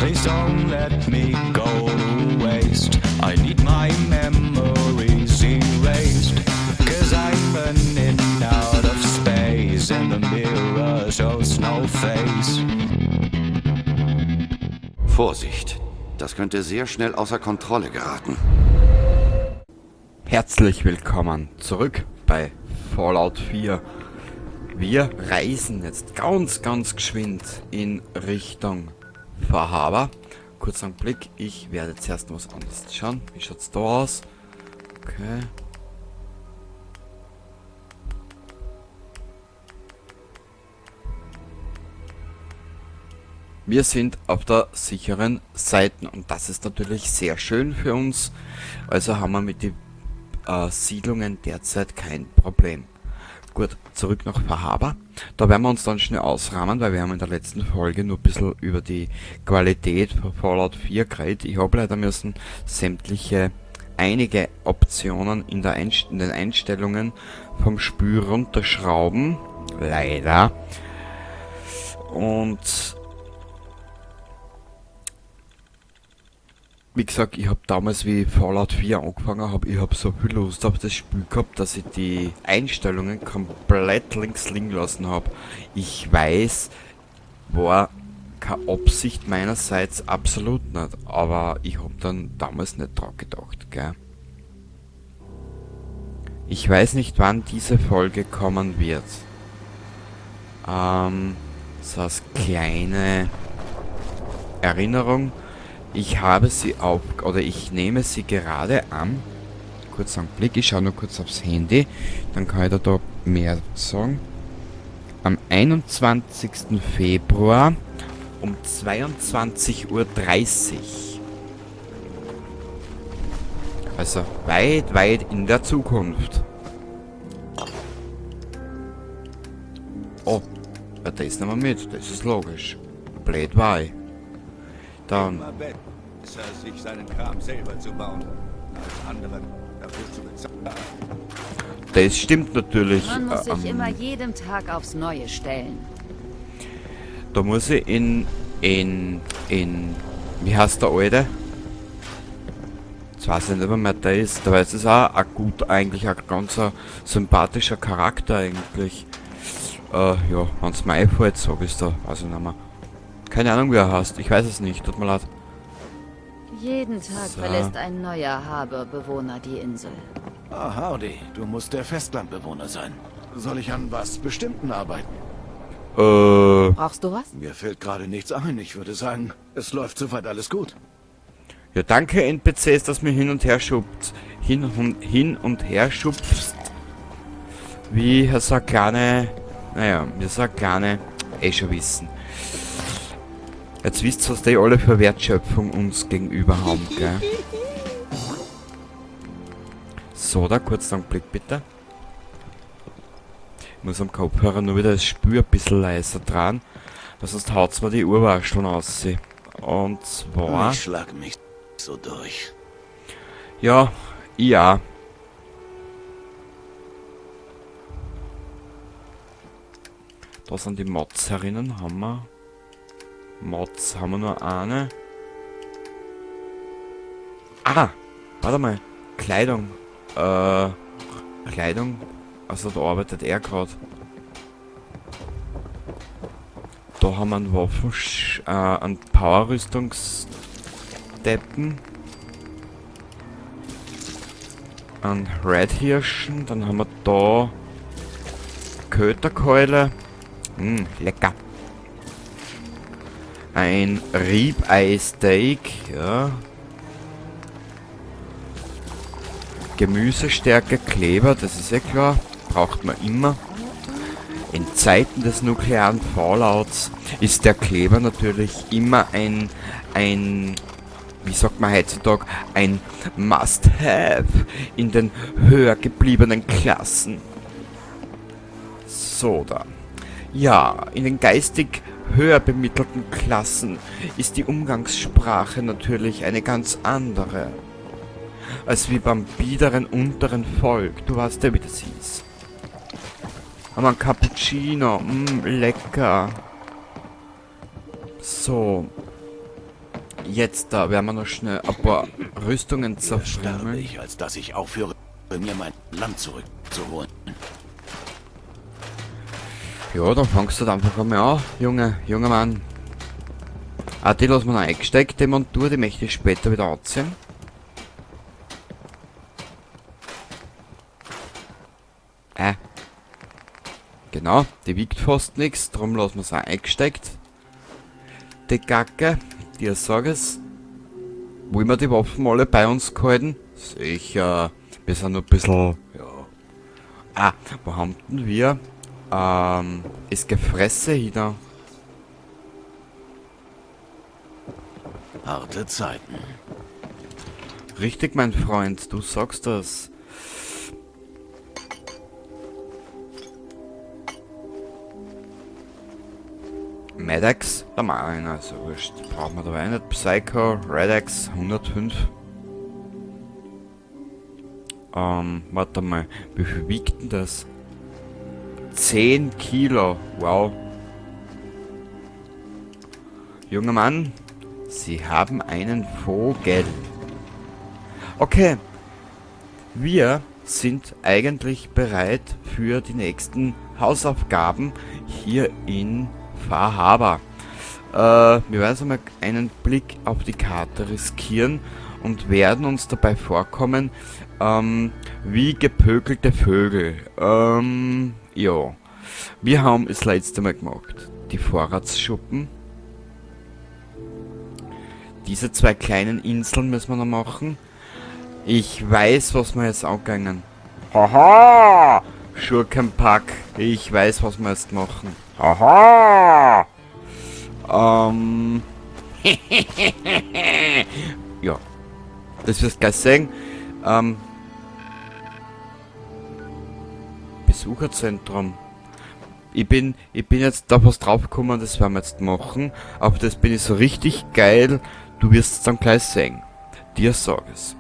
Please don't let me go to waste. I need my memories erased. 'Cause I'm running out of space and the mirror shows no face. Vorsicht, das könnte sehr schnell außer Kontrolle geraten. Herzlich willkommen zurück bei Fallout 4. Wir reisen jetzt ganz, ganz geschwind in Richtung Far Harbor. Kurz einen Blick, ich werde zuerst noch was anderes schauen. Wie schaut's da aus? Okay. Wir sind auf der sicheren Seite und das ist natürlich sehr schön für uns. Also haben wir mit den Siedlungen derzeit kein Problem. Gut, zurück nach Far Harbor. Da werden wir uns dann schnell ausrahmen, weil wir haben in der letzten Folge nur ein bisschen über die Qualität von Fallout 4 geredet. Ich habe leider müssen einige Optionen in den Einstellungen vom Spiel runterschrauben. Leider. Und wie gesagt, ich hab damals, wie ich Fallout 4 angefangen hab, ich hab so viel Lust auf das Spiel gehabt, dass ich die Einstellungen komplett links liegen lassen hab. Ich weiß, war keine Absicht meinerseits, absolut nicht, aber ich hab dann damals nicht dran gedacht, gell. Ich weiß nicht, wann diese Folge kommen wird. So als kleine Erinnerung. Ich habe sie auf, oder ich nehme sie gerade am, kurz einen Blick, ich schaue nur kurz aufs Handy, dann kann ich da mehr sagen. Am 21. Februar um 22:30 Uhr. Also weit, weit in der Zukunft. Oh, ja, das nehmen wir mit, das ist logisch. Blöd war ich. Dann. Immer besser, sich seinen Kram selber zu bauen, als anderen dafür zu bezahlen. Das stimmt natürlich. Man muss sich immer jedem Tag aufs Neue stellen. Da muss ich in, wie heißt der Alte? Jetzt weiß ich nicht mehr, wer der ist. Da ist es auch ein gut, eigentlich ein ganz sympathischer Charakter eigentlich. Ja, wenn's mir einfällt, sag ich's da. Weiß ich nicht mehr. Keine Ahnung, wie er heißt. Ich weiß es nicht. Tut mir leid. Jeden Tag So. verlässt ein neuer Harbor-Bewohner die Insel. Ah, howdy. Du musst der Festlandbewohner sein. Soll ich an was Bestimmten arbeiten? Brauchst du was? Mir fällt gerade nichts ein. Ich würde sagen, es läuft soweit alles gut. Ja, danke N P Cs, dass mir hin und her schubst. Hin und, hin und her schubst. Wie Herr Saklane. Naja, wir Saklane eh schon wissen. Jetzt wisst ihr, was die alle für Wertschöpfung uns gegenüber haben, gell? So, da kurz einen Blick bitte. Ich muss am Kopfhörer nur wieder das Spiel ein bisschen leiser dran, weil sonst haut's mir die Uhrwascheln aus. Und zwar... Ich schlag mich so durch. Ja, ja. Da sind die Mods herinnen, haben wir. Mods haben wir nur eine. Ah, warte mal. Kleidung. Kleidung. Also da arbeitet er grad. Da haben wir einen Waffen, einen Power-Rüstungsdeppen. Einen Red Hirschen. Dann haben wir da Köterkeule. Lecker. Ein Ribeye-Steak, ja. Gemüsestärke, Kleber, das ist ja klar. Braucht man immer. In Zeiten des nuklearen Fallouts ist der Kleber natürlich immer ein, wie sagt man heutzutage, ein Must-Have in den höher gebliebenen Klassen. So da. Ja, in den geistig höher bemittelten Klassen ist die Umgangssprache natürlich eine ganz andere als wie beim biederen unteren Volk. Du weißt ja, wie das hieß. Aber ein Cappuccino, lecker. So. Jetzt da werden wir noch schnell ein paar Rüstungen Eher sterbe zerfriemeln. ich, als dass ich aufhöre, mir mein Land zurückzuholen. Ja, dann fangst du halt einfach einmal an, Junge, junger Mann. Ah, die lassen wir noch eingesteckt, die Montur, die möchte ich später wieder anziehen. Genau, die wiegt fast nichts, darum lassen wir es auch eingesteckt. Die Gacke, dir sag es. Wollen wir die Waffen alle bei uns halten? Sicher. Wir sind nur ein bisschen... Ja. Ah, wo haben denn wir? Ist Gefresse hier. Harte Zeiten. Richtig, mein Freund, du sagst das. Medex, da mal einer, also wurscht. Brauchen wir dabei nicht. Psycho, Redex, 105. Warte mal, wie viel wiegt denn das? 10 Kilo, wow. Junger Mann, Sie haben einen Vogel. Okay, wir sind eigentlich bereit für die nächsten Hausaufgaben hier in Far Harbor. Wir werden jetzt einmal einen Blick auf die Karte riskieren und werden uns dabei vorkommen wie gepökelte Vögel. Ja. Wir haben es letzte Mal gemacht. Die Vorratsschuppen. Diese zwei kleinen Inseln müssen wir noch machen. Ich weiß, was wir jetzt angegangen. Haha! Schurkenpack. Ich weiß, was wir jetzt machen. Haha! Ja. Das wirst du gleich sehen. Besucherzentrum. Ich bin jetzt da was draufgekommen, das werden wir jetzt machen. Aber das bin ich so richtig geil. Du wirst es dann gleich sehen. Dir sag es.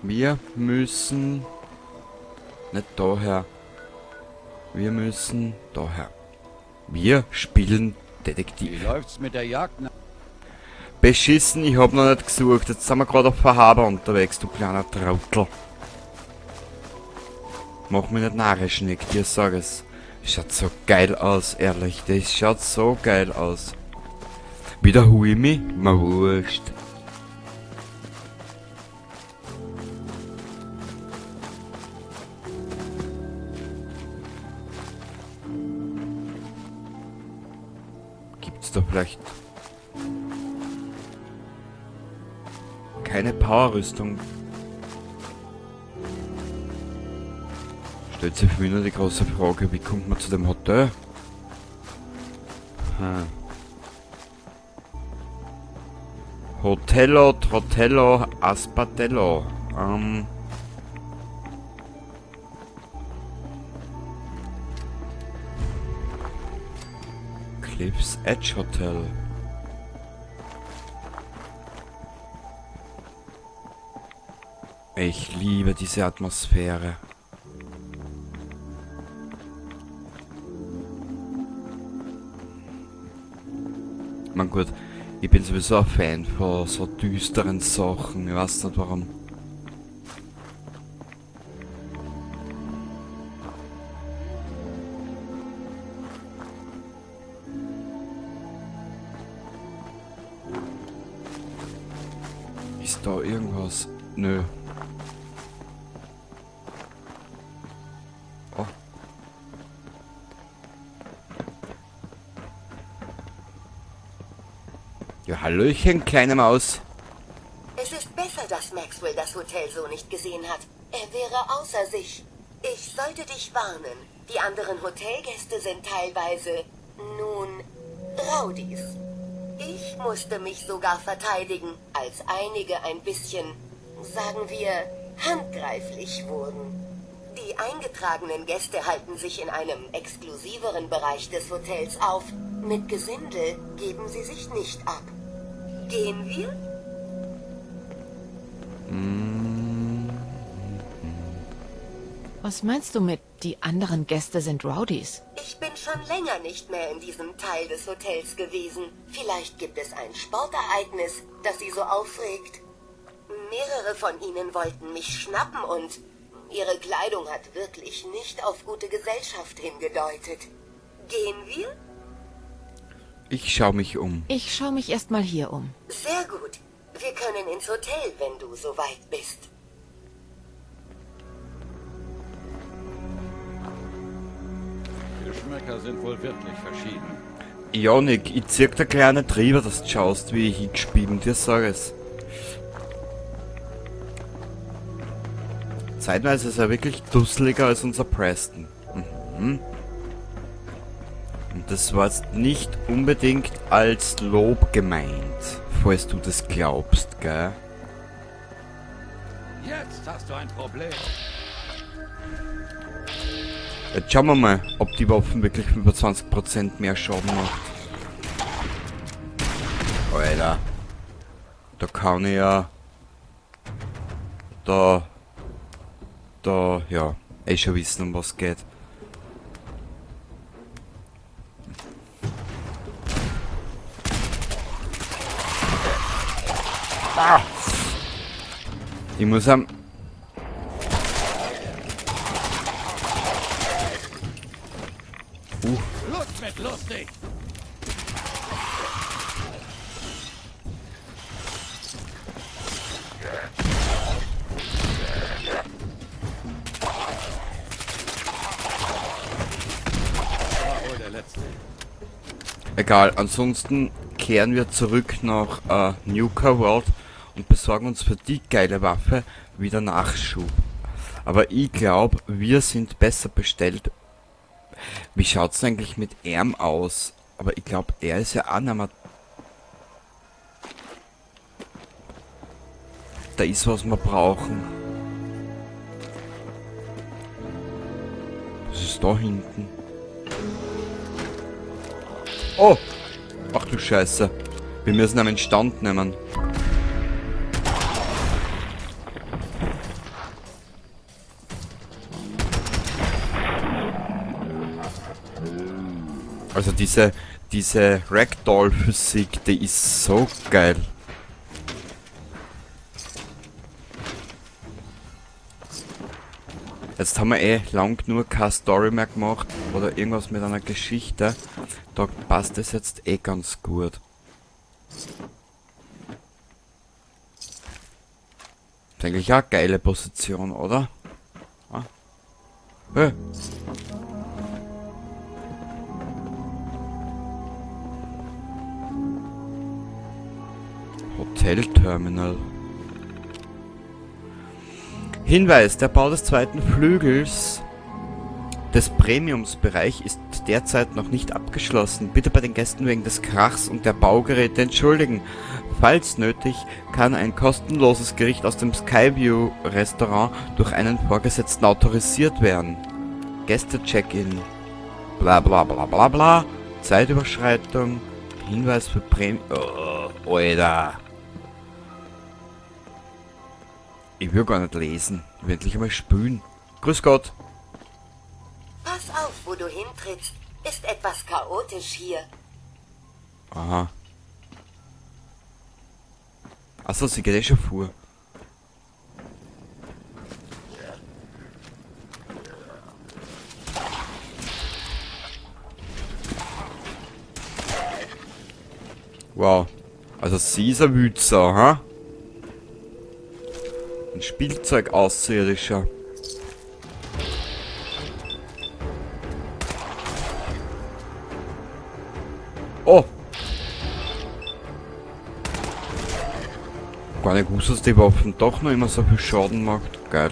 Wir müssen nicht daher. Wir müssen daher. Wir spielen Detektiv. Wie läuft's mit der Jagd? Beschissen, ich hab noch nicht gesucht. Jetzt sind wir gerade auf Far Harbor unterwegs, du kleiner Trottel. Mach mich nicht narrisch, Nick, dir sag es. Schaut so geil aus, ehrlich. Das schaut so geil aus. Wiederhol ich mich? Mir wurscht. Gibt's da vielleicht keine Powerrüstung? Stellt sich für mich nur die große Frage, wie kommt man zu dem Hotel? Hotello, Trottello, Aspatello. Cliff's Edge Hotel. Ich liebe diese Atmosphäre. Man gut, ich bin sowieso ein Fan von so düsteren Sachen, ich weiß nicht warum. Ist da irgendwas? Nö. Oh. Ja, hallöchen, kleine Maus. Es ist besser, dass Maxwell das Hotel so nicht gesehen hat. Er wäre außer sich. Ich sollte dich warnen. Die anderen Hotelgäste sind teilweise, nun, Rowdies. Ich musste mich sogar verteidigen, als einige ein bisschen, sagen wir, handgreiflich wurden. Die eingetragenen Gäste halten sich in einem exklusiveren Bereich des Hotels auf. Mit Gesindel geben sie sich nicht ab. Gehen wir? Was meinst du mit, die anderen Gäste sind Rowdies? Ich bin schon länger nicht mehr in diesem Teil des Hotels gewesen. Vielleicht gibt es ein Sportereignis, das sie so aufregt. Mehrere von ihnen wollten mich schnappen und ihre Kleidung hat wirklich nicht auf gute Gesellschaft hingedeutet. Gehen wir? Ich schaue mich um. Ich schaue mich erstmal hier um. Sehr gut. Wir können ins Hotel, wenn du soweit bist. Geschmäcker sind wohl wirklich verschieden. Ja, Nick, ich zieh dir gleich nicht drüber, dass du schaust, wie ich hingespielt bin, dir sag es. Zeitweise ist er wirklich dusseliger als unser Preston. Mhm. Und das war jetzt nicht unbedingt als Lob gemeint, falls du das glaubst, gell? Jetzt hast du ein Problem. Jetzt schauen wir mal, ob die Waffen wirklich 25% mehr Schaden macht. Alter. Da kann ich ja... Da... Ja, eh schon wissen, um was geht. Ah! Ich muss am... Lust mit lustig. War wohl der letzte. Egal, ansonsten kehren wir zurück nach Nuka World und besorgen uns für die geile Waffe wieder Nachschub. Aber ich glaub, wir sind besser bestellt. Wie schaut's denn eigentlich mit ihm aus? Aber ich glaub, er ist ja auch nicht mehr... Da ist, was wir brauchen. Was ist da hinten? Oh! Ach du Scheiße. Wir müssen einen Stand nehmen. Also diese Ragdoll-Physik, die ist so geil. Jetzt haben wir eh lang genug keine Story mehr gemacht oder irgendwas mit einer Geschichte. Da passt es jetzt eh ganz gut. Ist eigentlich auch eine geile Position, oder? Ah. Hey. Hotelterminal. Hinweis, der Bau des zweiten Flügels des Premiumsbereich ist derzeit noch nicht abgeschlossen. Bitte bei den Gästen wegen des Krachs und der Baugeräte entschuldigen. Falls nötig, kann ein kostenloses Gericht aus dem Skyview Restaurant durch einen Vorgesetzten autorisiert werden. Gäste-Check-In. Bla bla bla bla bla. Zeitüberschreitung. Hinweis für Prämie. Oh, Alter. Ich will gar nicht lesen. Ich will endlich einmal spülen. Grüß Gott. Pass auf, wo du hintrittst. Ist etwas chaotisch hier. Aha. Achso, sie geht eh schon vor. Wow. Also sie ist ein Wützer, ha? Ein Spielzeug außerirdischer. Oh! Gar nicht gewusst, dass die Waffen doch noch immer so viel Schaden macht. Geil.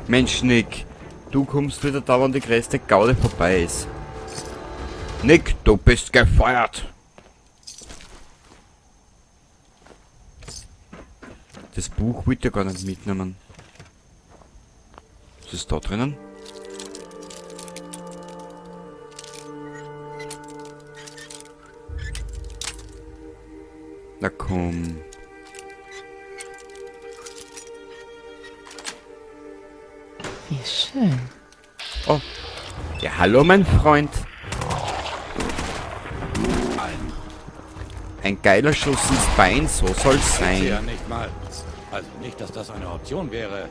Mensch, Nick. Du kommst wieder da, wann die größte Gaude vorbei ist. Nick, du bist gefeuert! Das Buch wollte ich ja gar nicht mitnehmen. Was ist da drinnen? Na komm. Wie schön. Oh. Ja, hallo mein Freund. Ein geiler Schuss ins Bein, so soll's sein. Ja, nicht mal. Also nicht, dass das eine Option wäre.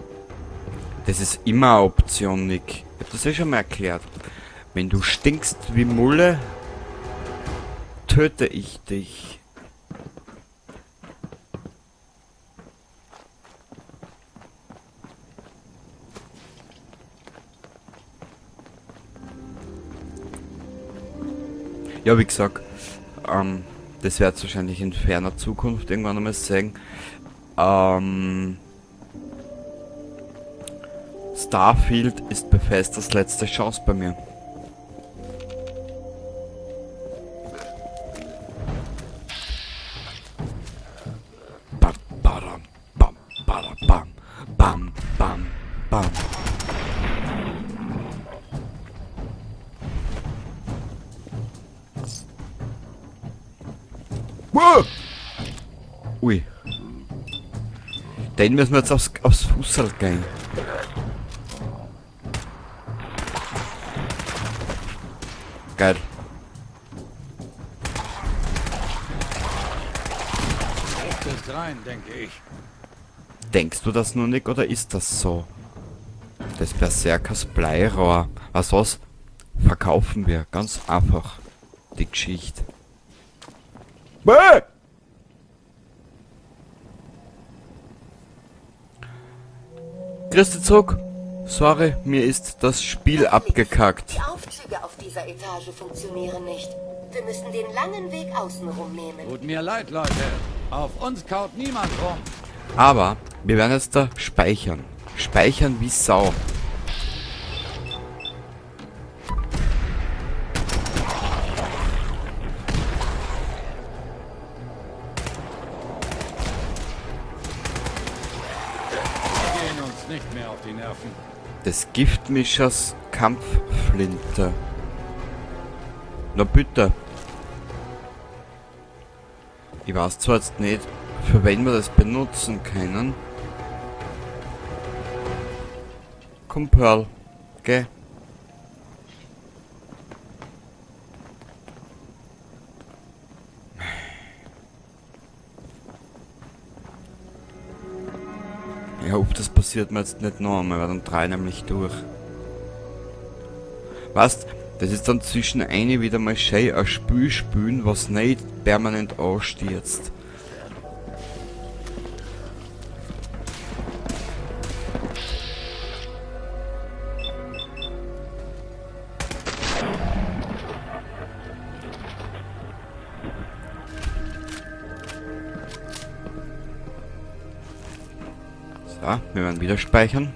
Das ist immer eine Option, Nick. Ich hab das ja schon mal erklärt. Wenn du stinkst wie Mulle, töte ich dich. Ja, wie gesagt, das wird wahrscheinlich in ferner Zukunft irgendwann einmal sehen. Starfield ist Bethesdas letzte Chance bei mir. Bam, badam, bam, bada, bam, bam, bam, bam. Wow! Ui. Den müssen wir jetzt aufs Fußball gehen. Geil. Ist rein, denke ich. Denkst du das nur nicht oder ist das so? Das Berserkers Bleirohr. Was was? Verkaufen wir. Ganz einfach. Die Geschichte. Bäh! Grüß dich zurück. Sorry, mir ist das Spiel abgekackt. Die Aufzüge auf dieser Etage funktionieren nicht. Wir müssen den langen Weg außenrum nehmen. Tut mir leid, Leute. Auf uns kaut niemand rum. Aber wir werden jetzt da speichern. Speichern wie Sau. Gehen uns nicht mehr auf die Nerven. Des Giftmischers Kampfflinte. Na bitte. Ich weiß zwar jetzt nicht, für wen wir das benutzen können. Komm, Pearl. Geh. Ich hoffe, das passiert mir jetzt nicht noch einmal, weil dann drei nämlich durch. Weißt, das ist dann zwischen eine wieder mal schön ein Spiel spielen, was nicht permanent anstürzt. So, wir werden wieder speichern.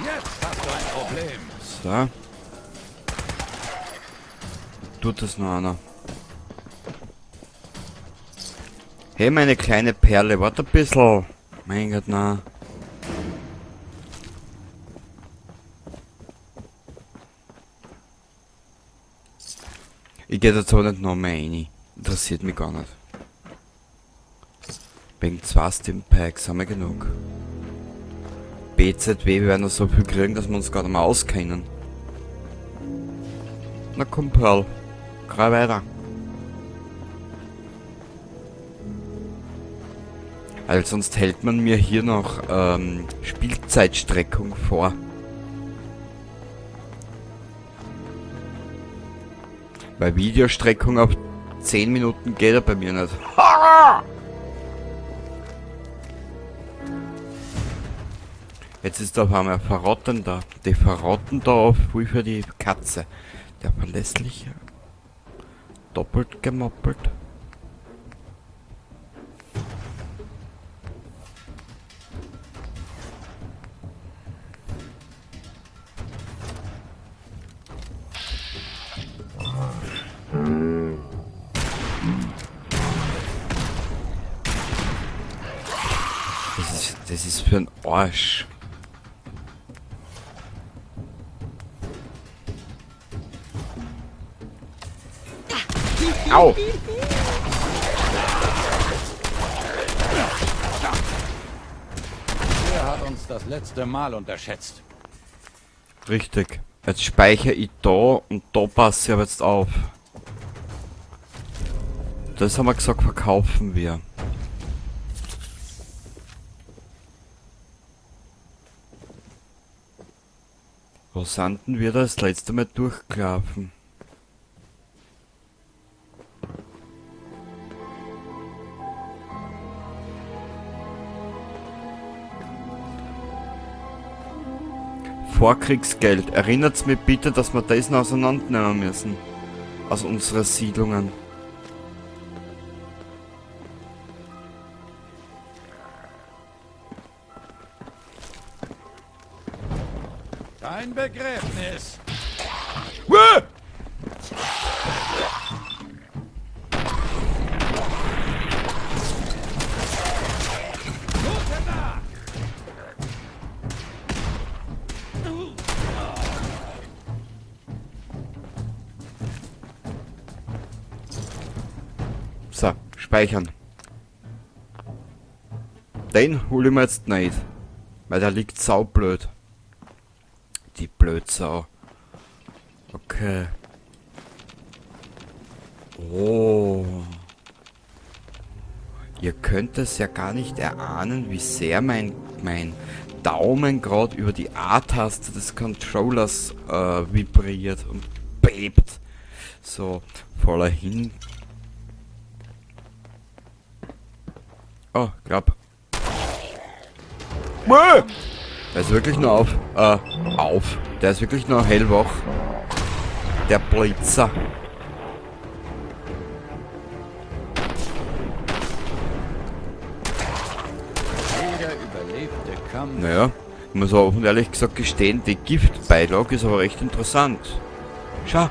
Jetzt hast du ein Problem. So. Tut das noch einer? Hey, meine kleine Perle, warte ein bisschen. Mein Gott, na. Ich geh jetzt aber nicht noch mehr rein. Interessiert mich gar nicht. Wegen 2 Stimpacks haben wir genug. BZW, wir werden noch so viel kriegen, dass wir uns gar nicht mehr auskennen. Na komm, Pearl. Greif weiter. Weil sonst hält man mir hier noch Spielzeitstreckung vor. Bei Videostreckung auf 10 Minuten geht er bei mir nicht. Jetzt ist da auf einmal ein Verrottender. Die verrotten da auf wie für die Katze. Der verlässliche. Doppelt gemoppelt. Das ist für den Arsch. Au! Er hat uns das letzte Mal unterschätzt. Richtig. Jetzt speichere ich da und da passe ich aber jetzt auf. Das haben wir gesagt, verkaufen wir. Wo sind denn wir das letzte Mal durchgelaufen? Vorkriegsgeld. Erinnert's mich bitte, dass wir das noch auseinandernehmen müssen. Aus unseren Siedlungen. Dein Begräbnis. Uah! So, speichern. Den hol ich mir jetzt nicht. Weil der liegt saublöd. Die Blödsau. Okay. Oh. Ihr könnt es ja gar nicht erahnen, wie sehr mein Daumen gerade über die A-Taste des Controllers vibriert und bebt. So, voller hin. Oh, glaub. Der ist wirklich nur auf. Auf. Der ist wirklich nur hellwach. Der Blitzer. Jeder überlebte Kampf. Naja, ich muss auch offen ehrlich gesagt gestehen, die Giftbeilage ist aber recht interessant. Schau.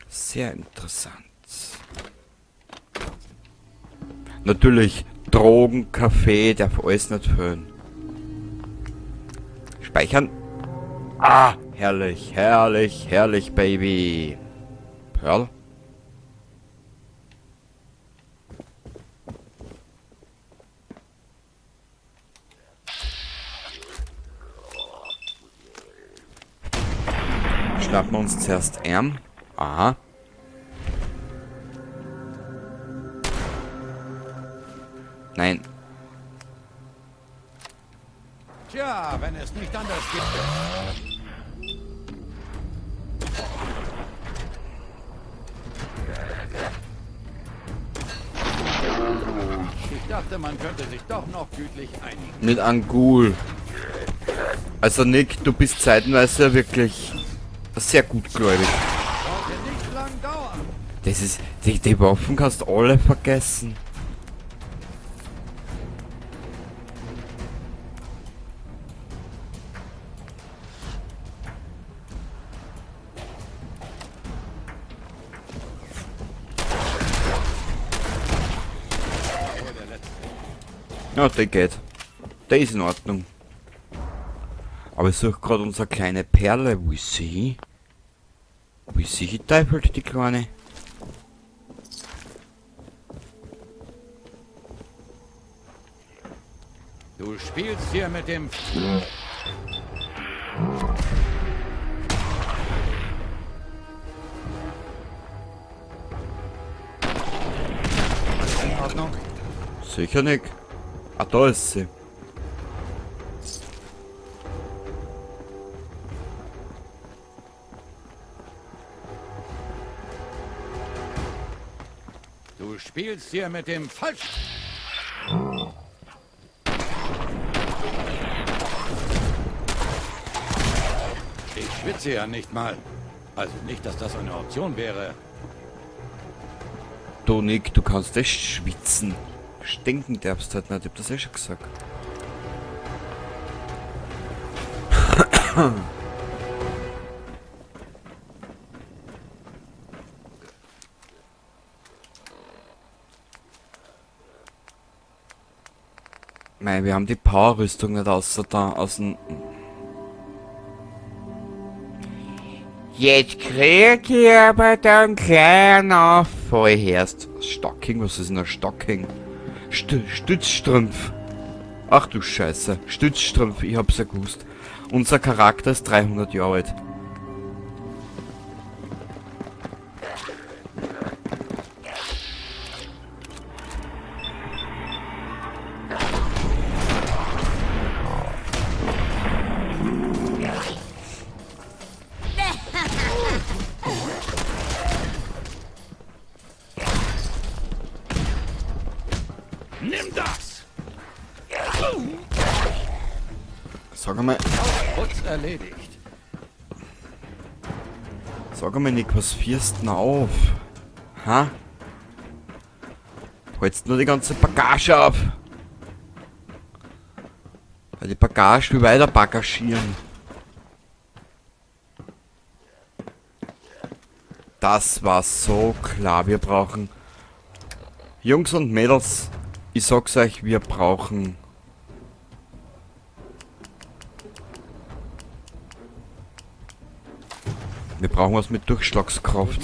Sehr interessant. Natürlich, Drogen, Kaffee, darf alles nicht fehlen. Speichern. Ah, herrlich, herrlich, herrlich, Baby. Pearl. Schnappen wir uns zuerst Arm. Aha. Nein. Tja, wenn es nicht anders geht. Ich dachte, man könnte sich doch noch gütlich einigen. Mit Angul. Also Nick, du bist zeitenweise wirklich sehr gutgläubig. Sollte nicht lang dauern. Das ist, die Waffen kannst du alle vergessen. Ja, der geht. Der ist in Ordnung. Aber ich suche gerade unsere kleine Perle. Wo ist sie? Wo ist sie geteufelt, die Kleine? Du spielst hier mit dem... Alles in Ordnung? Sicher nicht. Ah, da ist sie. Du spielst hier mit dem falschen... Ich schwitze ja nicht mal. Also nicht, dass das eine Option wäre. Du, Nick, du kannst echt schwitzen. Stinken darfst halt nicht, ich hab das eh schon gesagt. Mei, wir haben die Power-Rüstung nicht außer da, aus dem... Jetzt krieg ich aber dann kleiner Vollherst. Stocking? Was ist denn ein Stocking? Stützstrumpf. Ach du Scheiße. Stützstrumpf, ich hab's ja gewusst. Unser Charakter ist 300 Jahre alt. Nimm das! Sag einmal. Putz erledigt. Sag einmal, Nick, was führst denn auf? Ha? Holst nur die ganze Bagage auf? Weil die Bagage will weiter bagagieren. Das war so klar. Wir brauchen... Jungs und Mädels, ich sag's euch, wir brauchen... Wir brauchen was mit Durchschlagskraft.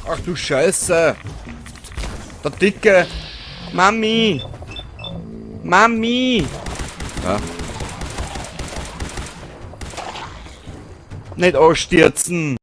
Ach du Scheiße! Der Dicke! Mami! Mami! Ja. Nicht ausstürzen!